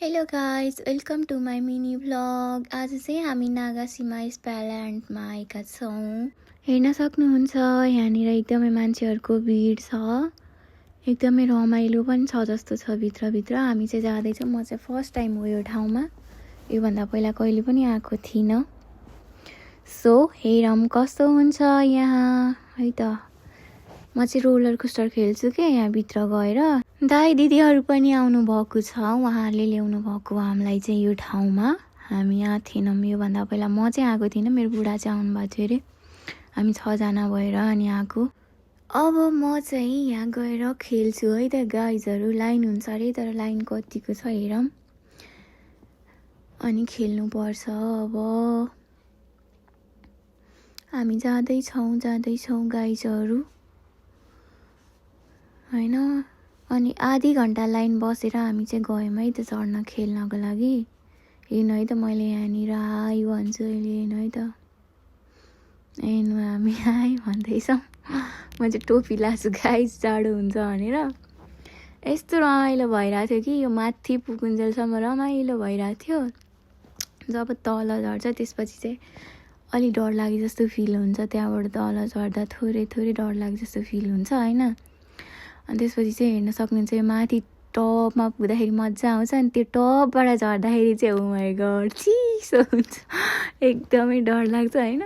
Hello guys, welcome to my mini vlog. आज चाहिँ हामी नागासीमा स्पाइल्यान्डमा आएका छौँ। हेर्न सक्नुहुन्छ यहाँनिर एकदमै मान्छेहरूको भिड छ, एकदमै रमाइलो पनि छ जस्तो छ भित्रभित्र। हामी चाहिँ जाँदैछौँ, म चाहिँ फर्स्ट टाइम हो यो ठाउँमा, योभन्दा पहिला कहिले पनि आएको थिइनँ। सो हेरौँ कस्तो हुन्छ यहाँ है त। म चाहिँ रोलर कोस्टर खेल्छु के यहाँभित्र गएर। दाइ दिदीहरू पनि आउनु भएको छ, उहाँहरूले ल्याउनु भएको हामीलाई चाहिँ यो ठाउँमा। हामी यहाँ थिएनौँ योभन्दा पहिला, म चाहिँ आएको थिइनँ, मेरो बुढा चाहिँ आउनुभएको थियो अरे। हामी 6 जना भएर अनि आएको। अब म चाहिँ यहाँ गएर खेल्छु है त गाइजहरू। लाइन हुन्छ अरे, तर लाइन कतिको छ हेरौँ। अनि खेल्नुपर्छ। अब हामी जाँदैछौँ गाइजहरू हैन। अनि आधी घन्टा लाइन बसेर हामी चाहिँ गयौँ है त चढ्न खेल्नको लागि। हेर्नु है त, मैले यहाँनिर हाई भन्छु अहिले, हेर्नु है त। हेर्नु हामी हाई भन्दैछौँ। म चाहिँ टोपी लाछु गाइस, जाडो हुन्छ भनेर। यस्तो रमाइलो भइरहेको थियो कि यो माथि पुगुन्जेलसम्म रमाइलो भइरहेको थियो। जब तल झर्छ त्यसपछि चाहिँ अलि डर लागे जस्तो फिल हुन्छ। त्यहाँबाट तल झर्दा थोरै डर लागे जस्तो फिल हुन्छ हैन। अनि त्यसपछि चाहिँ हेर्न सक्नुहुन्छ यो माथि टपमा पुग्दाखेरि मजा आउँछ। अनि त्यो टपबाट झर्दाखेरि चाहिँ ओ माई गड चिसो हुन्छ, एकदमै डर लाग्छ हैन।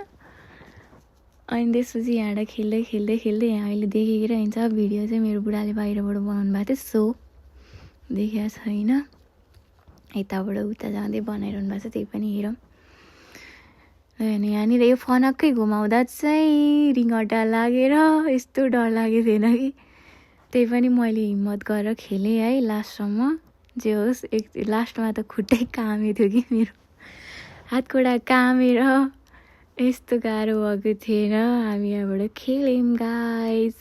अनि त्यसपछि यहाँबाट खेल्दै यहाँ अहिले देखेर हिँड्छ। भिडियो चाहिँ मेरो बुढाले बाहिरबाट बनाउनु भएको थियो, सो देखिया छैन। यताबाट उता जाँदै बनाइरहनु भएको छ, त्यही पनि हेरौँ। अनि यहाँनिर यो फनक्कै घुमाउँदा चाहिँ रिङ्गटा लागेर यस्तो डर लागेको थिएन कि। त्यही पनि मैले हिम्मत गरेर खेलेँ है लास्टसम्म। जे होस्, लास्टमा त खुट्टै कामेको थियो कि मेरो, हातखुट्टा कामेर यस्तो गाह्रो भएको थिएन। हामी यहाँबाट खेल्यौँ गाइस।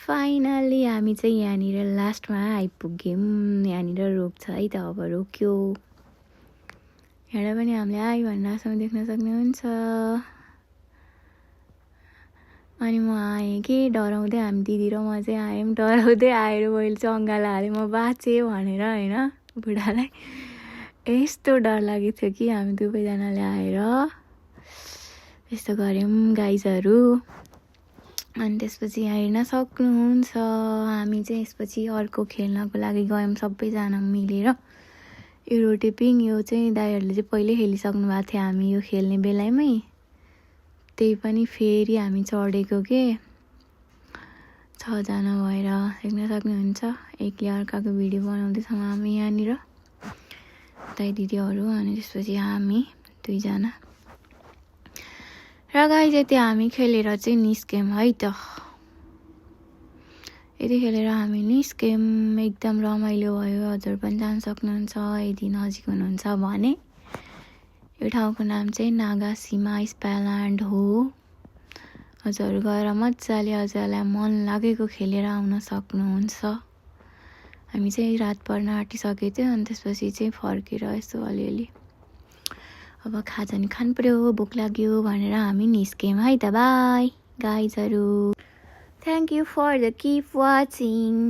फाइनली हामी चाहिँ यहाँनिर लास्टमा आइपुग्यौँ। यहाँनिर रोक्छ है त, अब रोक्यो। यहाँ पनि हामीले आइ भन्नेसम्म देख्न सक्नुहुन्छ। अनि म आएँ कि डराउँदै, हामी दिदी र म चाहिँ आयौँ। डराउँदै आएर मैले चाहिँ अङ्गालो हालेँ, म बाँचेँ भनेर होइन बुढालाई। यस्तो डर लागेको थियो कि हामी दुवैजनाले आएर यस्तो गऱ्यौँ गाइजहरू। अनि त्यसपछि यहाँ हेर्न सक्नुहुन्छ हामी चाहिँ यसपछि अर्को खेल्नको लागि गयौँ सबैजना मिलेर। यो रोटेपिङ यो चाहिँ दाइहरूले चाहिँ पहिल्यै खेलिसक्नु भएको थियो हामी यो खेल्ने बेलामै। त्यही पनि फेरि हामी चढेको के 6 जना भएर देख्न सक्नुहुन्छ। एकले अर्काको भिडियो बनाउँदैछौँ हामी यहाँनिर, दाइ दिदीहरू। अनि त्यसपछि हामी 2 जना र गाइस यति हामी खेलेर चाहिँ निस्क्यौँ है त। यति खेलेर हामी निस्क्यौँ, एकदम रमाइलो भयो। हजुर पनि जान सक्नुहुन्छ यदि नजिक हुनुहुन्छ भने। यो ठाउँको नाम चाहिँ नागासीमा स्पाइल्यान्ड हो। हजुर गएर मजाले हजुरलाई मन लागेको खेलेर आउन सक्नुहुन्छ। हामी चाहिँ रात पर्न आँटिसकेको थियो। अनि त्यसपछि चाहिँ फर्केर यसो अलिअलि अब खाजा नि खानु पर्यो, भोक लाग्यो भनेर हामी निस्क्यौँ है त। बाई गाइजहरू, thank you for the keep watching.